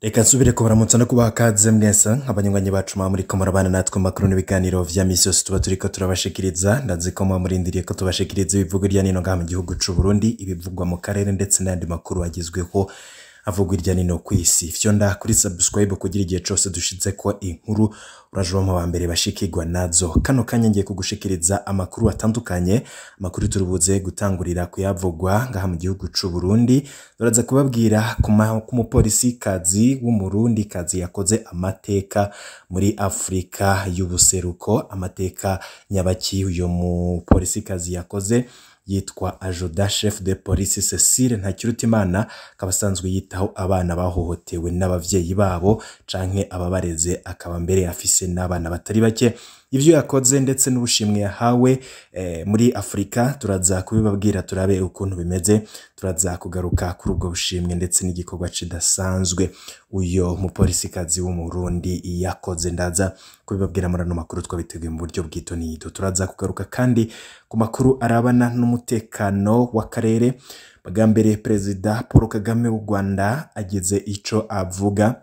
Reka nsubire kubaramutsa no kubaha kaze mwese abanywanyi bacu muba muriko murabana natwe mu makuru n'ibiganiro vya misi yose tuba turiko turabashikiriza. Ndazi ko muba murindiriye ko tubashikiriza ibivugwa irya nino ngaha mu gihugu c'u Burundi, ibivugwa mu karere ndetse n'ayandi makuru agezweho avugwa irya nino kw'isi. Fyonda kuri subscribe kugira igihe cose dushizeko inkuru uraje uba mu ba mbere bashikirwa nazo. Kano kanya ngiye kugushikiriza amakuru atandukanye, amakuru turubuze gutangurira kuyavugwa ngaha mu gihugu c'u Burundi. Turaza kubabwira ku mupolisikazi w'umurundi kazi yakoze amateka muri Afrika y'ubuseruko, amateka nyabaki uyo mupolisikazi yakoze yitwa Ajoda chef de police Cecile Ntakirutimana, akaba asanzwe yitaho abana bahohotewe n'abavyeyi babo canke ababareze, akaba mbere afise n'abana batari bake. Ivyo yakoze ndetse n'ubushimwe yahawe muri Afrika turaza kubibabwira, turabe ukuntu bimeze. Turaza kugaruka kuri ubwo bushimwe ndetse n'igikorwa kidasanzwe uyo mupolisikazi w'umurundi yakoze. Ndaza kubibabwira muri ano makuru twabiteguye mu buryo bw'itonito. Turaza kugaruka kandi ku makuru arabana n'umutekano w'akarere. Bwa mbere Perezida Paul Kagame w'u Rwanda agize ico avuga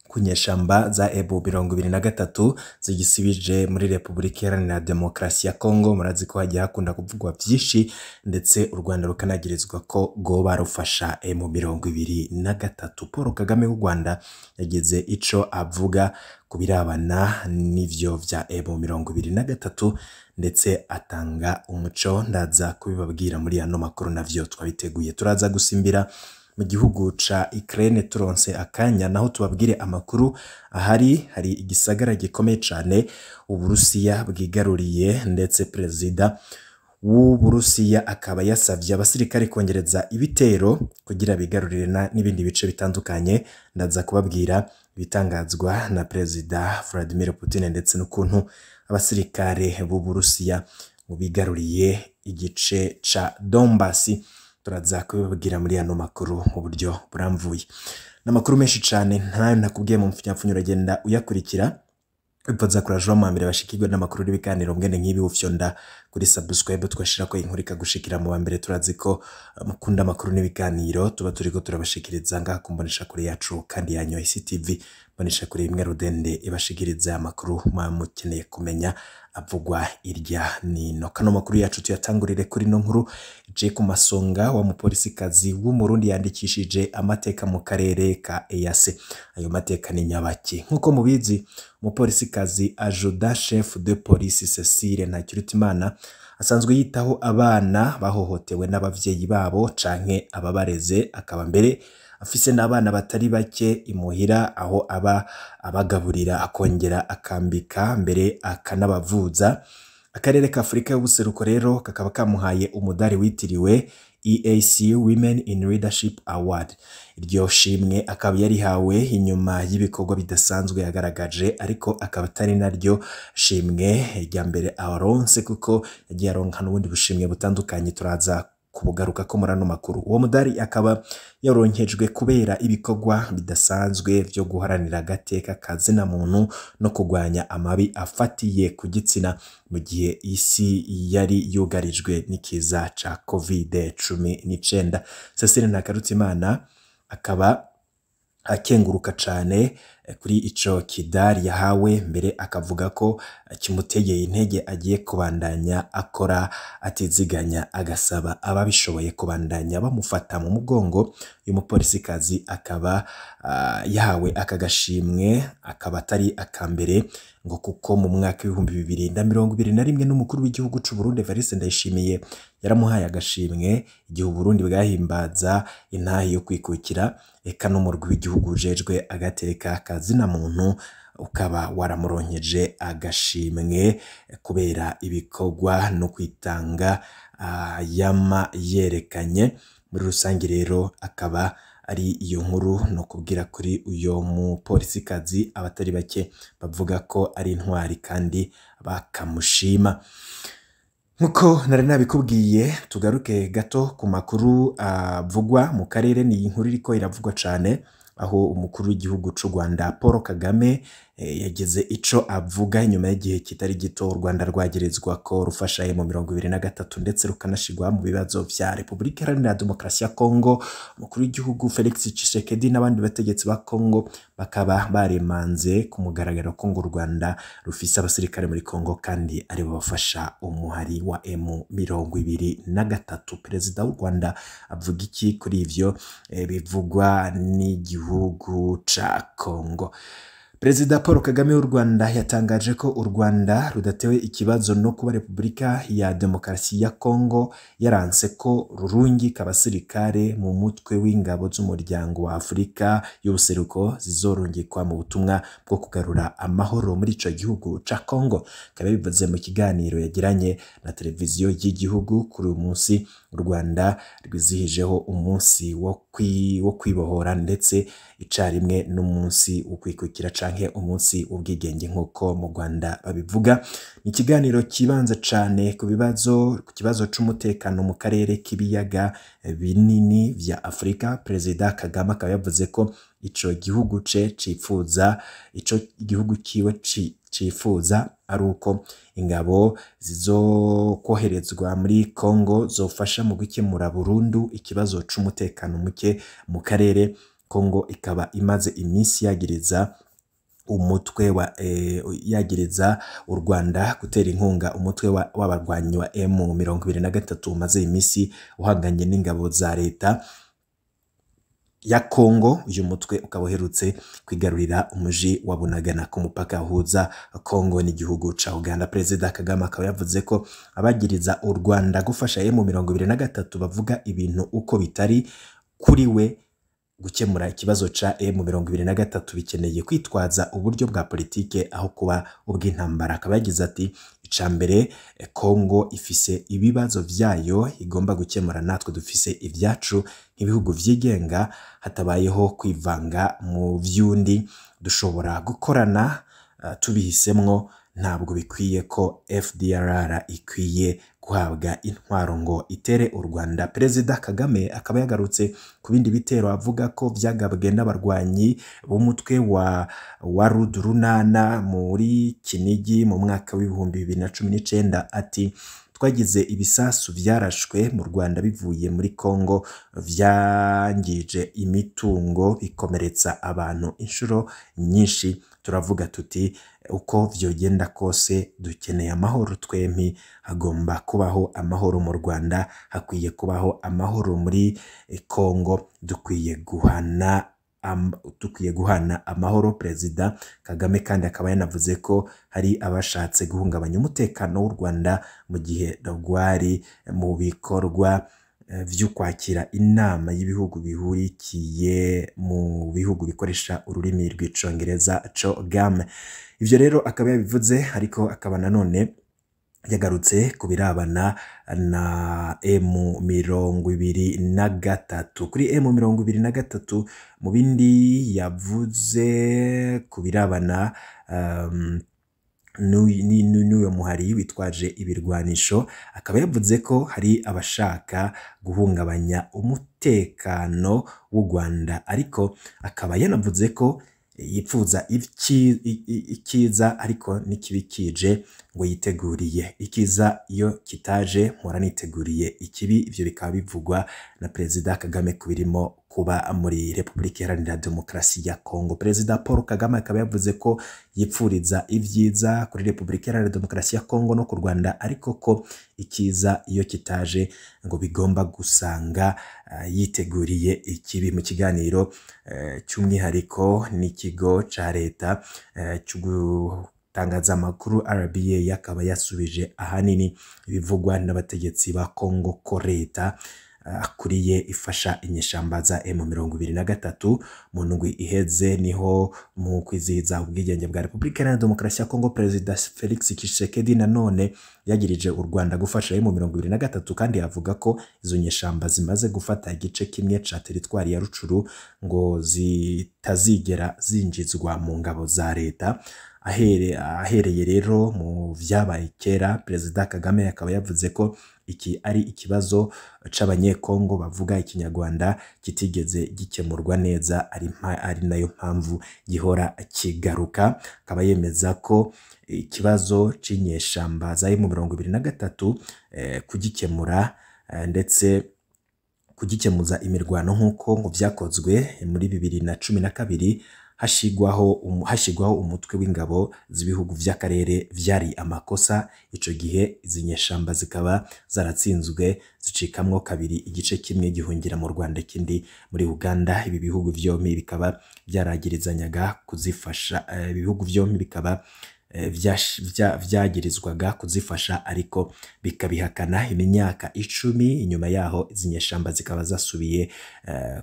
ku nyeshamba za Ebu 23 zigisibije muri Repubulika Iharanira Demokarasi ya Kongo. Murazi ko hagiye hakunda kuvugwa vyinshi, ndetse u Rwanda rukanagirizwa ko goba rufasha emu 23. Paul Kagame w'u Rwanda yagize ico avuga ku birabana n'ivyo vya emu 23 ndetse atanga umuco. Ndaza kubibabwira muri ano makuru navyo twabiteguye. Turaza gusimbira mu gihugu ca Ukraine turonse akanya, naho tubabwire amakuru ahari. Hari igisagara gikomeye cane Uburusiya bwigaruriye, ndetse perezida w'Uburusiya akaba yasavye abasirikare kongereza ibitero kugira bigarurire n'ibindi bice bitandukanye. Ndaza kubabwira ibitangazwa na perezida Vladimir Putin ndetse n'ukuntu abasirikare b'Uburusiya bigaruriye igice ca Donbass. Turaza kubibabwira muri ano makuru mu buryo buramvuye. N'amakuru menshi cane ntayo nakubwiye mu mfunyapfunyo, uragenda uyakurikira. Wifuza kuraje mu mbere bashikirwe n'amakuru n'ibiganiro mwene nk'ibi, ufyonda kuri subscribe twashirako inkuru ikagushikira mu ba mbere. Turazi ko mukunda amakuru n'ibiganiro tuba turiko turabashikiriza ngaha ku mboneshakure yacu kandi yanyu ICTV, mboneshakure imwe rudende ibashikiriza amakuru muba mukeneye kumenya avugwa irya nino. Kano makuru yacu tuyatangurire kuri no nkuru ije ku masonga wa mupolisikazi w'umurundi yandikishije amateka mu karere ka EAC. Ayo mateka ni nyabaki? Nk'uko mubizi, umupolisikazi Ajoda chef de police Cecile Ntakirutimana asanzwe yitaho abana bahohotewe n'abavyeyi babo canke ababareze, akaba mbere afise n'abana batari bake imuhira, aho aba abagaburira, akongera akambika, mbere akanabavuza. Akarere ka Afurika y'ubuseruko rero kakaba kamuhaye umudari witiriwe EAC Women in Leadership Award. Iryo shimwe akaba yarihawe inyuma y'ibikorwa bidasanzwe yagaragaje, ariko akaba atari naryo shimwe rya mbere aronse, kuko yagiye aronka n'ubundi bushimwe butandukanye, turaza kubugaruka ko muri ano makuru. Uwo mudari akaba yaronkejwe kubera ibikorwa bidasanzwe vyo guharanira agateka ka zina muntu no kurwanya amabi afatiye ku gitsina mu gihe isi yari yugarijwe n'ikiza ca COVID-19. Cecile Ntakarutimana akaba akenguruka cane kuri ico kidari yahawe, mbere akavuga ko kimutegeye intege agiye kubandanya akora atiziganya, agasaba ababishoboye kubandanya bamufata mu mugongo. Uyu mupolisikazi akaba yahawe aka gashimwe akaba atari akambere, ngo kuko mu mwaka w'2021 n'umukuru w'igihugu c'u Burundi Evariste Ndayishimiye yaramuhaye agashimwe igihe Uburundi bwahimbaza intahe yo kwikukira, eka n'umurwi w'igihugu ujejwe agateka ka zina muntu ukaba waramuronkeje agashimwe kubera ibikorwa no kwitanga yama yerekanye. Muri rusange rero akaba ari iyo nkuru no kubwira kuri uyo mupolisikazi, abatari bake bavuga ko ari intwari kandi bakamushima. Nkuko nari nabikubwiye, tugaruke gato ku makuru avugwa mu karere. Ni inkuru iriko iravugwa cane, aho umukuru w'igihugu c'u Rwanda Paul Kagame Yagize ico avuga inyuma y'igihe kitari gito u Rwanda rwagerezwa ko rufasha M23 ndetse rukanashigwa mu bibazo vya Repubulika Iharanira Demokarasi ya Kongo. Umukuru w'igihugu Felix Tshisekedi n'abandi bategetsi ba Kongo bakaba baremanze ku mugaragaro ko ngo u Rwanda rufise abasirikare muri Kongo kandi aribo bafasha umuhari wa M23. Perezida w'u Rwanda avuga iki kuri ivyo bivugwa n'igihugu ca Kongo? Perezida Paul Kagame w'u Rwanda yatangaje ko u Rwanda rudatewe ikibazo no kuba Repubulika ya Demokarasi ya Kongo yaranse ko rurungika abasirikare mu mutwe w'ingabo z'umuryango wa Afurika y'ubuseruko zizorungikwa mu butumwa bwo kugarura amahoro muri ico gihugu ca Kongo. Akaba yabivuze mu kiganiro yagiranye na televiziyo y'igihugu kuri uyu munsi u Rwanda rwizihijeho umunsi wo kwibohora ndetse icarimwe n'umunsi wo kwikukira canke umunsi w'ubwigenge nk'uko mu Rwanda babivuga. Ni ikiganiro kibanza cane ku bibazo ku kibazo c'umutekano mu karere k'ibiyaga binini vya Afurika. Perezida Kagame akaba yavuze ko ico gihugu ce cipfuza, ico igihugu kiwe cifuza ari uko ingabo zizokoherezwa muri Kongo zofasha mu gukemura burundu ikibazo c'umutekano muke mu karere. Kongo ikaba imaze iminsi yagiriza umutwe wa yagiriza u Rwanda gutera inkunga umutwe w'abarwanyi wa M23 umaze iminsi uhanganye n'ingabo za leta ya Kongo. Uyu mutwe ukaba uherutse kwigarurira umuji wa Bunagana ku mupaka uhuza Kongo n'igihugu ca Uganda. Perezida Kagame akaba yavuze ko abagiriza u Rwanda gufasha M23 bavuga ibintu uko bitari. Kuri we gukemura ikibazo ca M23 bikeneye kwitwaza uburyo bwa politike aho kuba ubw'intambara. Akaba yagize ati: ica mbere Kongo ifise ibibazo vyayo igomba gukemura, natwe dufise ivyacu nk'ibihugu vyigenga, hatabayeho kwivanga mu vy'undi dushobora gukorana tubihisemwo. Ntabwo bikwiye ko FDLR ikwiye guhabwa intwaro ngo itere u Rwanda. Perezida Kagame akaba yagarutse ku bindi bitero avuga ko vyagabwe n'abarwanyi b'umutwe wa Rudurunana muri Kinigi mu mwaka w'2019. Ati: twagize ibisasu vyarashwe mu Rwanda bivuye muri Kongo, vyangije imitungo, bikomeretsa abantu inshuro nyinshi. Turavuga tuti uko vyogenda kose dukeneye amahoro twempi, hagomba kubaho amahoro mu Rwanda, hakwiye kubaho amahoro muri Kongo, dukwiye guhana amahoro. Perezida Kagame kandi akaba yanavuze ko hari abashatse guhungabanya umutekano w'u Rwanda mu gihe rwari mu bikorwa vy'ukwakira inama y'ibihugu bihurikiye mu bihugu bikoresha ururimi rw'icongereza CHOGM. Ivyo rero akaba yabivuze, ariko akaba nanone yagarutse ku birabana na M23. Kuri M23 mu bindi yavuze ku birabana n'uyo muhari witwaje ibirwanisho, akaba yavuze ko hari abashaka guhungabanya umutekano w'u Rwanda, ariko akaba yanavuze ko yipfuza ikiza ariko n'ikibi kije ngo yiteguriye ikiza, iyo kitaje mpora niteguriye ikibi. Ivyo bikaba bivugwa na Perezida Kagame ku birimo kuba muri Repubulika Iharanira Demokarasi ya Kongo. Perezida Paul Kagame akaba yavuze ko yipfuriza ivyiza kuri Repubulika Iharanira Demokarasi ya Kongo no ku Rwanda, ariko ko ikiza iyo kitaje ngo bigomba gusanga yiteguriye ikibi. Mu kiganiro cy'umwihariko n'ikigo ca leta cy'ugutangaza amakuru RBA, yakaba yasubije ahanini ibivugwa n'abategetsi ba Kongo ko leta akuriye ifasha inyeshamba za M23. Mu ndwi iheze niho mu kwizihiza ubwigenge bwa Repubulika Iharanira Demokarasi ya Kongo, Perezida Felix Tshisekedi nanone yagirije u Rwanda gufasha M23, kandi avuga ko izo nyeshamba zimaze gufata igice kimwe ca teritwari ya Rucuru ngo zitazigera zinjizwa mu ngabo za leta. Ahereye rero mu vyabaye kera, Perezida Kagame akaba yavuze ko iki ari ikibazo c'Abanyekongo bavuga Ikinyarwanda kitigeze gikemurwa neza, ari nayo mpamvu gihora kigaruka. Akaba yemeza ko ikibazo c'inyeshamba za M23 kugikemura ndetse kugikemuza imirwano nk'uko ngo vyakozwe muri 2012 hashigwaho umutwe w'ingabo z'ibihugu vy'akarere vyari amakosa. Ico gihe izi nyeshamba zikaba zaratsinzwe zicikamwo kabiri, igice kimwe gihungira mu Rwanda ikindi muri Uganda. Ibi bihugu vyompi bikaba vyaragirizanyaga kuzifasha, ibihugu vyompi bikaba vyagirizwaga kuzifasha ariko bikabihakana. Imyaka 10 inyuma yaho izi nyeshamba zikaba zasubiye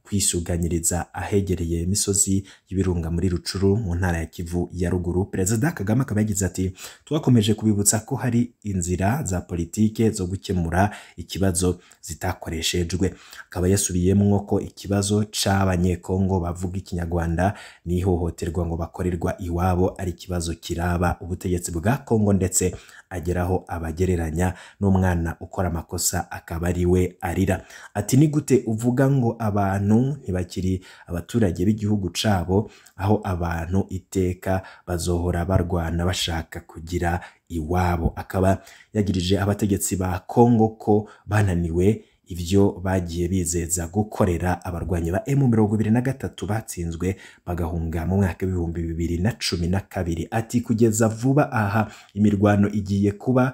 kwisuganyiriza ahegereye imisozi y'ibirunga muri Rucuru mu ntara ya Kivu ya ruguru. Perezida Kagame akaba yagize ati: twakomeje kubibutsa ko hari inzira za politike zo gukemura ikibazo zitakoreshejwe. Akaba yasubiyemwo ko ikibazo c'Abanyekongo bavuga Ikinyarwanda n'ihohoterwa ngo bakorerwa iwabo ari ikibazo kiraba ubutegetsi bwa Kongo, ndetse ageraho abagereranya n'umwana ukora amakosa akaba ari we arira. Ati: ni gute uvuga ngo abantu ntibakiri abaturage b'igihugu cabo, aho abantu iteka bazohora barwana bashaka kugira iwabo. Akaba yagirije abategetsi ba Kongo ko bananiwe ivyo bagiye bizeza gukorera abarwanyi ba M23 batsinzwe bagahunga mu mwaka 2012. Ati: kugeza vuba aha imirwano igiye kuba,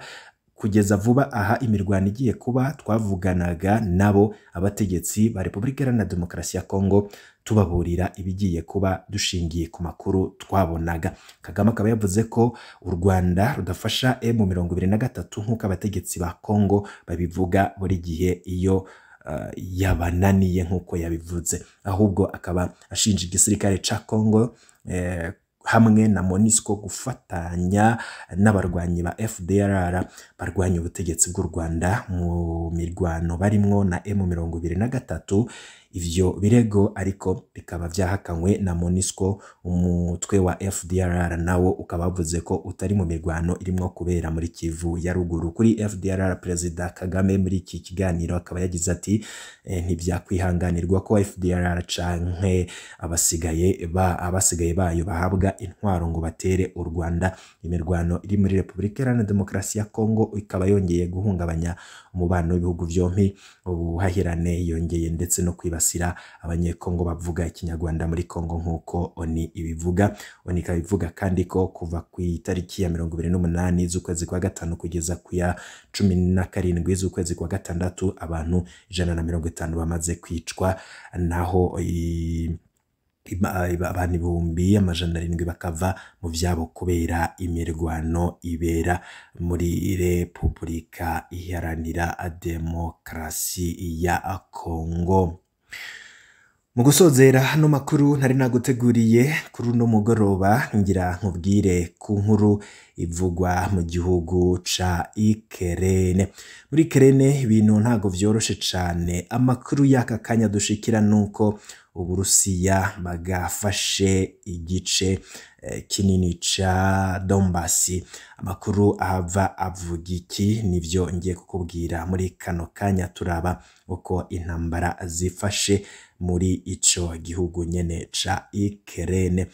kugeza vuba aha imirwano igiye kuba twavuganaga nabo abategetsi ba Repubulika Iharanira Demokarasi ya Kongo tubaburira ibigiye kuba dushingiye ku makuru twabonaga. Kagame akaba yavuze ko u Rwanda rudafasha M23 nk'uko abategetsi ba Kongo babivuga buri gihe iyo yabananiye nk'uko yabivuze, ahubwo akaba ashinja igisirikare ca Kongo hamwe na MONUSCO gufatanya n'abarwanyi ba FDLR barwanya ubutegetsi bw'u Rwanda mu mirwano barimwo na M23. Ivyo birego ariko bikaba vyahakanywe na MONUSCO. Umutwe wa FDLR nawo ukaba wavuze ko utari mu mirwano irimwo kubera muri Kivu ya ruguru. Kuri FDLR, Perezida Kagame muri iki kiganiro akaba yagize ati: ntivyakwihanganirwa ko FDLR canke abasigaye bayo bahabwa intwaro ngo batere u Rwanda. Imirwano iri muri Repubulika Iharanira Demokarasi ya Kongo ikaba yongeye guhungabanya umubano w'ibihugu vyompi, ubuhahirane yongeye ndetse no kwibasira Abanyekongo bavuga Ikinyarwanda muri Kongo nk'uko ONU ibivuga. ONU ikaba ivuga kandi ko kuva ku itariki ya 28 z'ukwezi kwa gatanu kugeza ku ya 17 z'ukwezi kwa gatandatu abantu 150 bamaze kwicwa, naho abantu 700,000 bakava mu vyabo kubera imirwano ibera muri Repubulika Iharanira Demokarasi ya Kongo. Mu gusozera hano makuru ntari naguteguriye kuri uno mugoroba, ngira nkubwire ku nkuru ivugwa mu gihugu ca Ukraine. Muri Ukraine ibintu ntago vyoroshe cane. Amakuru y'aka kanya dushikira nuko Uburusiya bagafashe igice kinini ca Donbas. Amakuru ahava avuga iki nivyo ngiye kukubwira muri kano kanya, turaba uko intambara zifashe muri ico gihugu nyene ca Ukraine.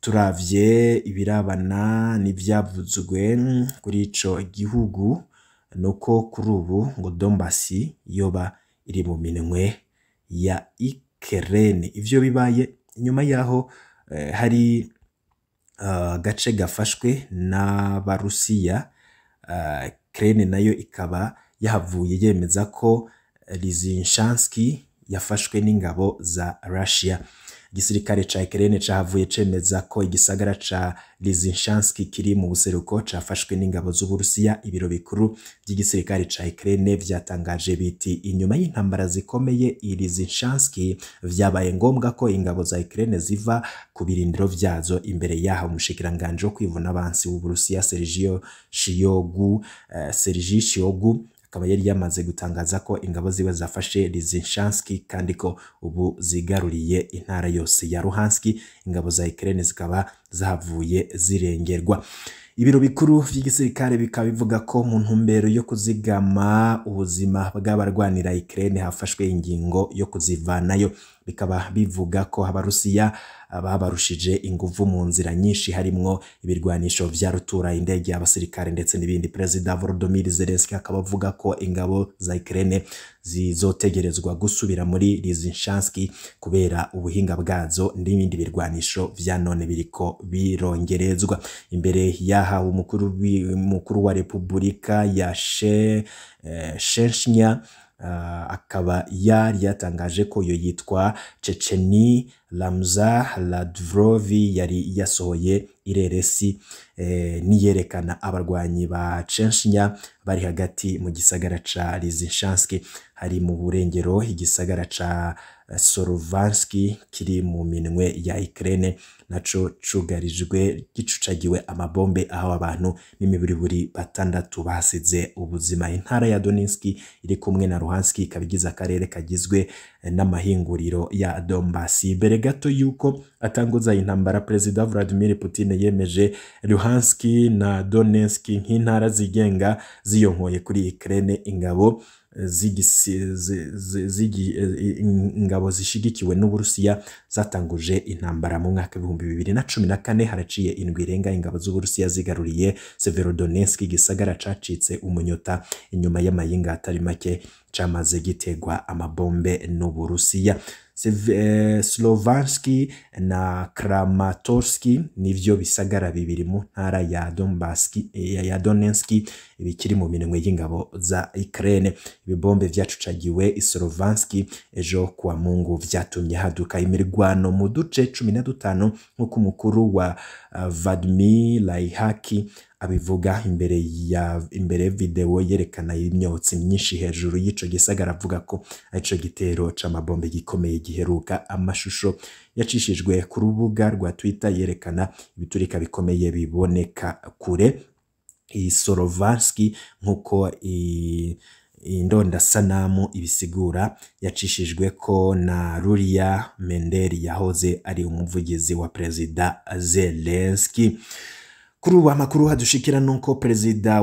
Turavye ibirabana n'ivyavuzwe kuri ico gihugu, nuko kuri ubu ngo Donbas yoba iri mu minwe ya Ukraine. Ivyo bibaye inyuma yaho hari gace gafashwe n'Abarusiya. Ukraine nayo ikaba yahavuye yemeza ko Lysychansk yafashwe n'ingabo za Russia. Igisirikare ca Ukraine cahavuye cemeza ko igisagara ca Lysychansk kiri mu buseruko cafashwe n'ingabo z'Uburusiya. Ibiro bikuru by'igisirikare ca Ukraine vyatangaje biti: inyuma y'intambara zikomeye i Lysychansk vyabaye ngombwa ko ingabo za Ukraine ziva ku birindiro vyazo. Imbere yaho umushikiranganje wo kwivuna abansi w'Uburusiya Sergio Shoigu akaba yari yamaze gutangaza ko ingabo ziwe zafashe Lysychansk kandi ko ubu zigaruriye intara yose ya Luhansk. Ingabo za Ukraine zikaba zahavuye zirengerwa. Ibiro bikuru vy'igisirikare bikaba bivuga ko mu ntumbero yo kuzigama ubuzima bw'abarwanira Ukraine hafashwe ingingo yo kuzivanayo. Bikaba bivuga ko Abarusiya babarushije inguvu mu nzira nyinshi, harimwo ibirwanisho vya rutura, indege, abasirikare ndetse n'ibindi. Perezida Volodymyr Zelensky akaba avuga ko ingabo za Ukraine zizotegerezwa gusubira muri Lysychansk kubera ubuhinga bwazo n'ibindi birwanisho vya none biriko birongerezwa. Imbere yahawe umukuru wa Repubulika ya Chechnya akaba yari yatangaje ko yo yitwa Checheni Ramza Ladvrovi yari yasohoye ireresi niyerekana abarwanyi ba Chechnya bari hagati mu gisagara ca Lysychansk, hari mu burengero igisagara ca Sorovansk kiri mu minwe ya Ukraine, naco cugarijwe gicucagiwe amabombe, aho abantu n'imiburiburi 6 basize ubuzima. Intara ya Donetsk iri kumwe na Luhansk ikaba igize akarere kagizwe n'amahinguriro ya Donbass. Imbere gato yuko atanguza intambara, Perezida Vladimir Putin yemeje Luhansk na Donetsk nk'intara zigenga ziyonkoye kuri Ukraine. Ingabo zishigikiwe n'Uburusiya zatanguje intambara mu mwaka 2014. Haraciye indwi irenga ingabo z'Uburusiya zigaruriye Severodonetsk, igisagara cacitse umunyota inyuma y'amayinga atari make camaze gitegwa amabombe n'Uburusiya. Slovansk na Kramatorsk nivyo bisagara bibiri mu ntara ya Donbass ya Donetsk bikiri mu minwe y'ingabo za Ukraine. Ibibombe vyacucagiwe i Slovansk ejo kuwa Mungu vyatumye haduka imirwano mu duce 15, nk'uko umukuru wa Vladimir Laihaki abivuga imbere video yerekana imyotsi myinshi hejuru y'ico gisagara, avuga ko arico gitero c'amabombe gikomeye giheruka. Amashusho yacishijwe ku rubuga rwa Twitter yerekana ibiturika bikomeye biboneka kure i Slovansk, nk'uko indondasanamu ibisigura, yacishijwe ko na Ruria Menderi yahoze ari umuvugizi wa Perezida Zelensky. Kuri ubu amakuru hadushikira nuko perezida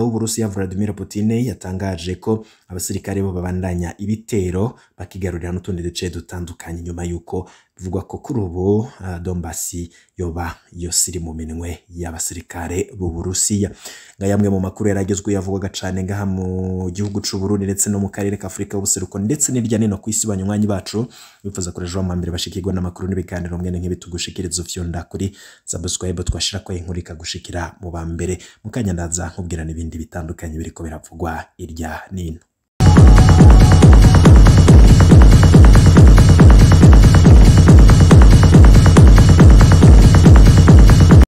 w'Uburusiya Vladimir Putin yatangaje ko abasirikare bo babandanya ibitero bakigarurira n'utundi duce dutandukanye, nyuma yuko bivugwa ko kuri ubu Donbass yoba yose iri mu minwe y'abasirikare b'Uburusiya. Ngayamwe mu makuru yaragezwe yavugwaga cane ngaha mu gihugu c'u Burundi ndetse no mu karere ka Afrika y'ubuseruko ndetse n'irya nino kw'isi. Banywanyi bacu bifuza kurejo wa mbere bashikirwa n'amakuru n'ibiganiro mwene nk'ibitugushikiriza, ufyonda kuri subscribe twashira ko inkuru ikagushikira mu ba mbere. Mukanya ndaza nkubwira n'ibindi bitandukanye biriko biravugwa irya nino.